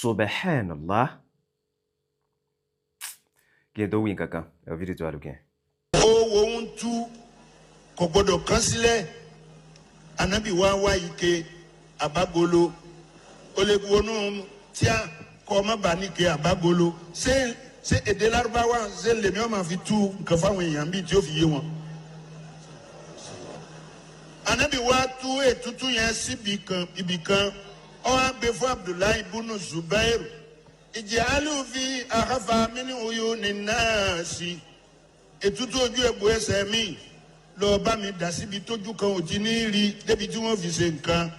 Subhanallah. Kí n tó wí nǹkan kan, ẹ wo fídíò tó wà lókè yẹn. Owó ń tú, kò gbọdọ̀ kán sílẹ̀. Anabi wá wá ike àbágolo, ó lè wọnú tíá kọ́ ọmọ bá níke àbágolo. Ṣé èdè Lárúbáwá ṣé lèmi ọmọ fi tú nǹkan fáwọn èèyàn bíi tí ó fi yé wọn. Anabi wá tú ètútù yẹn síbi kan, ibì kan, ó wá gbé fún Abdullahi bunu Zubairu. Ìjẹ́ alùfí àkàfà mí oyún ní náà sí ètútù ojú egbò ẹsẹ̀ mi, lọ bá mi dà síbi tójú kan ò ti ní rí débi tí wọ́n fi ṣe nǹkan.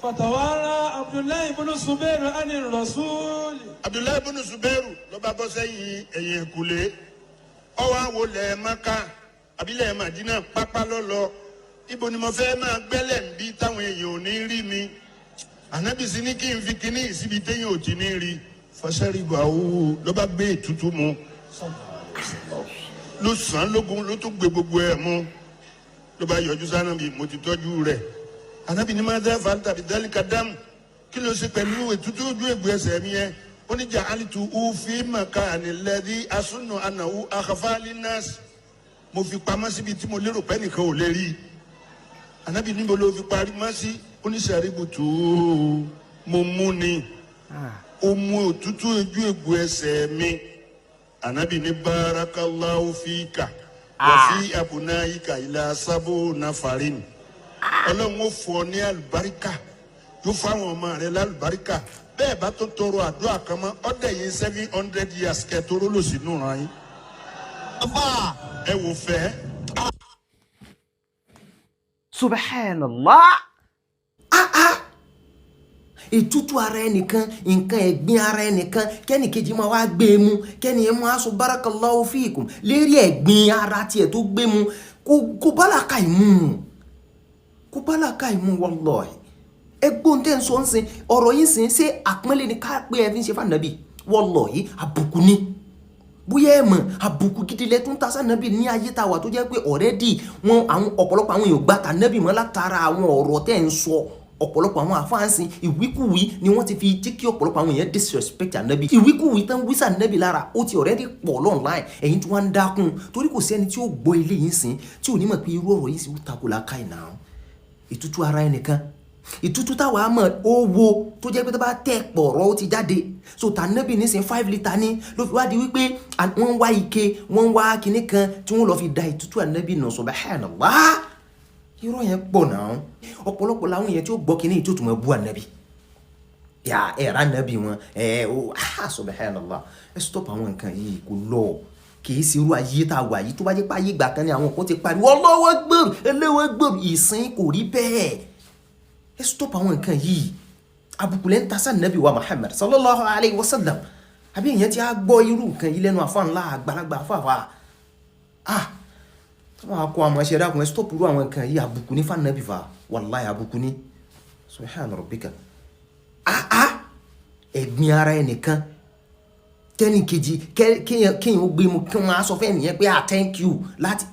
فتوارى عبد الله بن الزبير عن الرسول. Abdullahi bunu Zubairu ló bá bọ́ sẹ́yìn ẹ̀yìn ẹ̀kúlé, ọwọ́ àwo lẹ̀ Maka àbílẹ̀ Madina pápá lọ́lọ́. Ibo ni mo fẹ́ máa gbẹ́lẹ̀ ń bí táwọn èèyàn ò ní rí mi? Ànábì sí ní kí n fi kíní síbi téèyàn ò ti ní rí. Fọsẹ́rìbù àwòwò ló bá gbé ètùtù mu, ló sàn án lógun, ló tún gbé gbogbo ẹ̀ mu, ló bá yọjú sànàbì: "Mo ti tọ́jú rẹ̀." Ànábì ní máa dá fàlítà bí dálíkà dáàmù, kí ló ṣe pẹ̀lú ètùtù ojú ègbò ẹsẹ̀ mi yẹn? Ó ní ja'altu fi makani alladhi asunnu annahu akhfa linnas, mo fi pamọ́ síbi tí mo lérò pé nìkan ò lè rí. Ànábì níbo ló fi parí mọ́ sí? Ó ní sàríbùtù, mo mú ni, ó mú òtútù ojú ègbò ẹsẹ̀ mi. Ànábì ní barakallahu fika wa fi abunaika ila sabu nafarin. Ọlọ́run ó fọ ní àlùbáríkà, yóò fún àwọn ọmọ rẹ lálùbáríkà. Bẹ́ẹ̀ bá tó tọrọ àdúrà kan mọ́ ọ̀dẹ̀ yìí, 700 years kẹtóró lò sínú ràn yín. Ẹ wò fẹ́. Subhanallah. Ah ah, ìtútù ara ẹnìkan, nǹkan ẹ̀gbin ara ẹnìkan, kẹ́nìkejì máa wá gbé e mu, kẹ́ni ẹ̀ máa sọ barakallahu fiikum lérí ẹ̀gbin ara tiẹ̀ tó gbé mu. Kò bá làákà ìmú, kò bá làákà ìmú, wallahi. Ẹgbọ́n tẹ́ ń sọ ń sin ọ̀rọ̀ yìí sin, ṣé àpọ́nlé ni ká pé ẹ fi ń ṣe fànàbì? Wallahi, àbùkù ni. Bóyá ẹ mọ̀, àbùkù gidi lẹ tún ta sànàbì ní ayé tá a wà, tó jẹ́ pé already wọn àwọn ọ̀pọ̀lọpọ̀ àwọn èèyàn gbà tànàbì mọ́ látara àwọn ọ̀rọ̀ tẹ́ ń sọ. Ọ̀pọ̀lọpọ̀ àwọn àfáànsìn, ìwíkúwí ni wọ́n ti fi jẹ́ kí ọ̀pọ̀lọpọ̀ àwọn èèyàn disrespect ànábì. Ìwíkúwí tán wísà ànábì lára, ó ti already pọ̀ online. Ẹ̀yin tí wọ́n ń dákun, torí kò sẹ́ni tí ó gbọ́ ilé yìí sìn tí ò ní mọ̀ pé irú ọ̀rọ̀ yìí sì ó takò làákàyè náà. Ìtútù ara ẹnìkan, ìtútù táwa mọ̀, ó wo tó jẹ́ pé tó bá tẹ̀ pọ̀rọ̀, ó ti jáde. So tànàbì nísìn, 5 litre ní ló fi wá di wípé wọ́n ń wá ike, wọ́n ń wá kinní kan tí wọ́n lọ fi da ìtútù ànábì nù. Subhanallah, irọ́ yẹn pọ̀ náà. Ọ̀pọ̀lọpọ̀ làwọn èèyàn tí ó gbọ́ kinní tí ó tún máa bú ànábì yà ẹ̀ rà ànábì wọn ẹ̀ ó. Ah, subhanallah, ẹ stop àwọn nǹkan yìí, kò lọ. Kì í ṣe irú ayé tá a wà yìí. Tó bá jẹ́ pé ayé ìgbà kan ní àwọn kan ti pariwo ọlọ́wọ́ gbèrú, eléwọ́ gbèrú, ìsìn kò rí bẹ́ẹ̀. Ẹ stop àwọn nǹkan yìí. Àbùkù lẹ́ ń ta sáà nàbì wa Muhammad sallallahu alayhi wa sallam. Àbí èèyàn ti á gbọ́ irú nǹkan yìí lẹ́nu àfa ńlá, àgbàlagbà àfàfà? Ah, tó máa kó àwọn ẹṣẹ dákun, ẹ stop irú àwọn nǹkan yìí. Àbùkù ní fànàbì fa, wàláyé, àbùkù ní. Subhana rabbika. Ah ah, ẹ̀gbin ara ẹnìkan, kẹ́ni kejì, kéèyàn ó gbé mu, kí wọ́n á sọ fẹ́ nìyẹn pé ah, thank you láti.